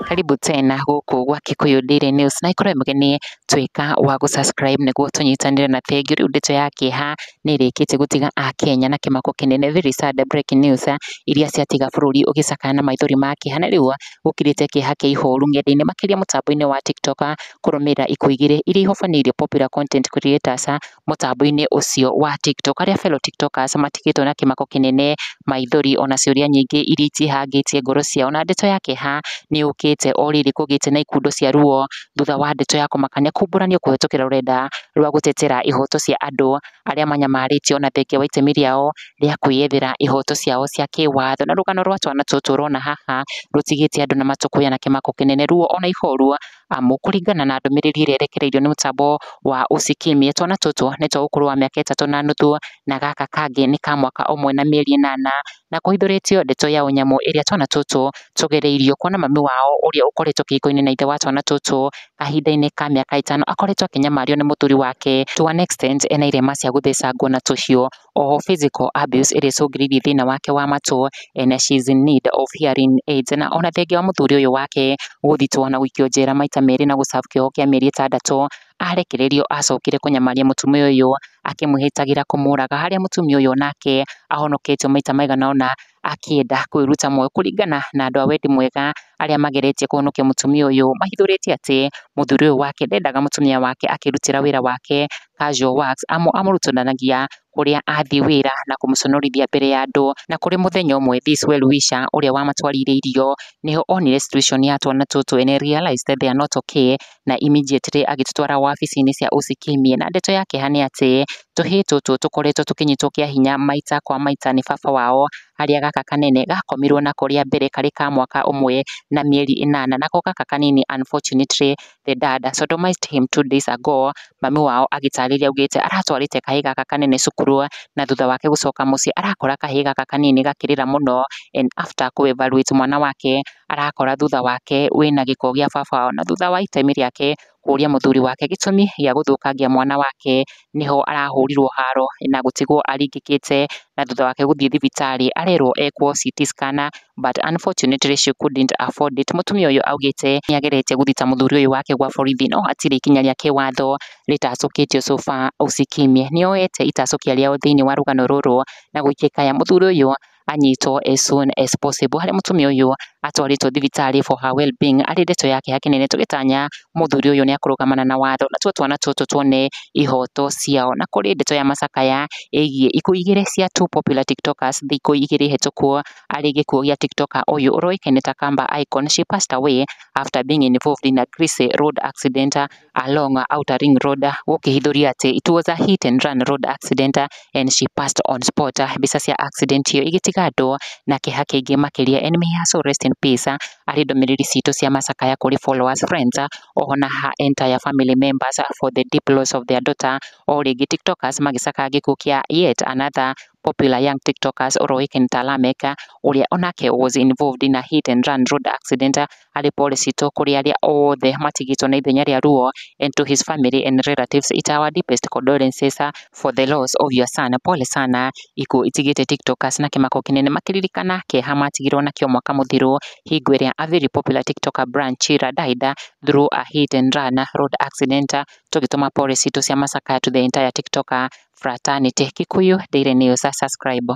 Karibu tena gũkũ gwa Kikuyu Daily News na ikorwo mũgeni tuĩka wa gũ-subscribe nĩguo tũnyitanĩre na thengiũ. Rĩu ndeto ya kĩeha nĩ ĩrĩkĩtie gũtiga akenya na kĩmako kĩnene, very sad breaking news iria ciatiga bũrũri ũgĩcakaya na maithori ma kĩeha, na rĩu gũkirĩte kĩeha kĩa ihoru ng'enda-inĩ makĩria mũtambo-inĩ wa TikTok kũrũmĩrĩra ikuũ igĩrĩ iria ihobanĩirio popular content creators mũtambo-inĩ ũcio wa TikTok, arĩa fellow TikTokers matigĩtwo na kĩmako kĩnene, maithori ona ciũria nyingĩ iria itihangĩtie ngoro ciao. Na ndeto ya kĩeha nĩ yũkĩte o rĩrĩ kũgĩte na ikundo cia ruo thutha wa ndeto ya kũmakania kumbũranio kũhetũkĩra rũrenda rwa gũtetera ihoto cia andũ arĩa manyamarĩtio na thengia wa itemi rĩao rĩa kwĩyethera ihoto ciao cia kĩwatho. Na rũgano rwa twana tũtũ ũrona haha rũtigĩte andũ na matũkũya na kĩmako kĩnene, ruo ona ihoru, amu kũringana na ndũmĩrĩri ĩrĩa ĩrekereirio nĩ mũtambo wa Usikimye, twana tũtũ nĩ twa ũkũrũ wa mĩaka 3.5 na gaka kangĩ nĩ ka mwaka 1 na mĩeri 8, na kũhithũrĩtio ndeto ya ũnyamũ ĩrĩa twana tũtũ tũgereirio kuona mami wao ũrĩa ũkoretwo kĩhiko-inĩ na ithe wa twana tũtũ kahinda-inĩ ka mĩaka 5 akoretwo akĩnyamario nĩ mũthuri wake to an extent ena irema cia gũthecangwo na tũhiũ, oho physical abuse ĩrĩa ĩcũngĩrĩirie thĩna wake wa matũ and she is in need of hearing aids. Na ona thengia wa mũthuri ũyũ wake gũthitwo na gũikio njera maita merĩ na gũserve kĩoho kĩa mĩeri 6, arekereirio acokire kũnyamaria mũtumia ũyũ akĩmwĩhĩtagĩra kũmũraga, harĩa mũtumia ũyũ onake ahonoketio maita maigana ũna akĩenda kwĩruta muoyo. Kũringana na andũ a wendi mwega arĩa mageretie kũhonokia mũtumia ũyũ, mahithũrĩtie atĩ mũthuri ũyũ wake ndendaga mũtumia wake akĩrutĩra wĩra wake casual works, amũrutithanagia kũrĩa athiĩ wĩra na kũmũconorithia mbere ya andũ. Na kũrĩ mũthenya ũmwe this well wisher ũrĩa wamatwarĩire irio nĩho onire situation ya twana tũtũ and realized that they are not okay, na immediately agĩtũtwara wabici-inĩ cia Usikimye. Na ndeto ya kĩeha nĩ atĩ tũhĩĩ tũtũ tũkoretwo tũkĩnyitwo kĩa hinya maita kwa maita nĩ baba wao, harĩa gaka kanene gakomirwo nako rĩa mbere karĩ ka mwaka 1 na mĩeri 8, nako gaka kanini unfortunately the dad sodomized him 2 days ago. Mami wao agĩtarĩria augĩte aratwarĩte kahĩĩ gaka kanene cukuru na thutha wake gũcoka mũciĩ arakora kahĩĩ gaka kanini gakĩrĩra mũno, and after kũ evaluate mwana wake arakora thutha wake wĩna gĩko gĩa baba wao. Na thutha wa itemi rĩake kũria mũthuri wake gĩtũmi gĩa gũthũkangia mwana wake, nĩho arahũrirwo haro na gũtigwo aringĩkĩte, na thutha wake gũthiĩ thibitarĩ arerwo ekwo CT scan, but unfortunately she couldn't afford it. Mũtumia ũyũ augĩte nĩageretie gũthita mũthuri ũyũ wake gwa borithi no hatirĩ ikinya rĩa kĩwatho rĩtacũkĩtio so far. Usikimye nĩoete itacũkia rĩao thĩinĩ wa rũgano rũrũ na gũikĩka ya mũthuri ũyũ anyitwo as soon as possible, harĩa mũtumia ũyũ atwarĩtwo thibitarĩ for her well being arĩ ndeto yake ya kĩnene, tũgĩtanya mũthuri ũyũ nĩakũrũgamana na watho natuo twana tũtũ tuone ihoto ciao. Na kũrĩ ndeto ya macakaya ĩgiĩ ikuũ igĩrĩ cia two popular TikTokers thikũ 2 hetũku, arĩ gĩkuũ gĩa TikToker ũyũ ũroĩkaine ta Kamba Icon. She passed away after being involved in a grisly road accident along Outer Ring Road, gũkĩhithũria atĩ it was a hit and run road accident and she passed on spot. Mbica cia accident ĩyo igĩtiga andũ na kĩeha kĩingĩ makĩria, and may her soul rest in peace. Arĩ ndũmĩrĩri citũ cia macakaya kũrĩ followers, friends, oho na her entire family members for the deep loss of their daughter. O rĩngĩ TikTokers magĩcakaya gĩkuũ kĩa yet another popular young TikTokers ũroĩkaine ta Lamek, ũrĩa onake was involved in a hit and run road accident. Arĩ pole citũ kũrĩ arĩa othe matigĩtwo na ithenya rĩa ruo, and to his family and relatives, it's our deepest condolences for the loss of your son. Pole sana. Ikuũ itigĩte TikTokers na kĩmako kĩnene makĩririkana kĩeha matigirwo nakĩo mwaka mũthiru hingo ĩrĩa a very popular TikToker Brian Chira died through a hit and run road accident. Tũgĩtũma pole citũ cia macakaya to the entire TikToker fraternity. Kikuyu Daily News, subscribe.